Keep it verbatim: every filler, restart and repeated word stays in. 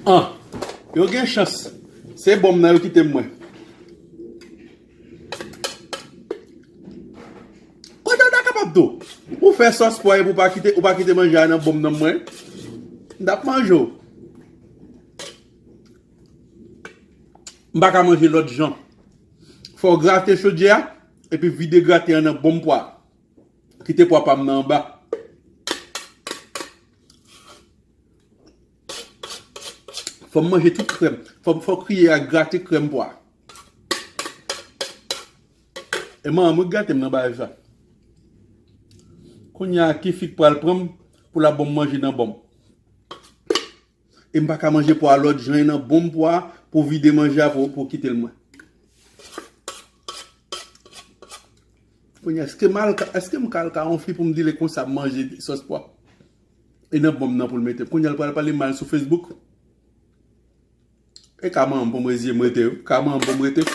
An, yo gen chans. Se bonm nan yo kite m mwen. Kote w ta kapab tou? Ou fè sòs pwa epi ou pa kite, ou pa kite manje a nan bonm nan mwen. M t ap manje w. M pa ka manje lòt jan. Fò w grate chodyè a, epi vide grate an nan bonm pwa. Kite pwa pa m nan anba. Fò m manje tout krèm. Fò, fò kriyè a grate krèm pwa. E manman mwen gate m nan bagay sa. Kounye a ki fi k pral pran m pou l ap ban m manje nan bonm. E m pa ka manje pwa lòt jan e nan bonm pwa pou vide manje a pou, pou kite l mwen. Kounye a, èske m al ka, èske m ka al ka yon fi pou m di l e konsa m manje sòs pwa? E nan bonm nan pou l mete m. Kounye a l pral pale mal sou Facebook. E ka manman m pou m rezye m rete, wi. Ka manman m pou m rete.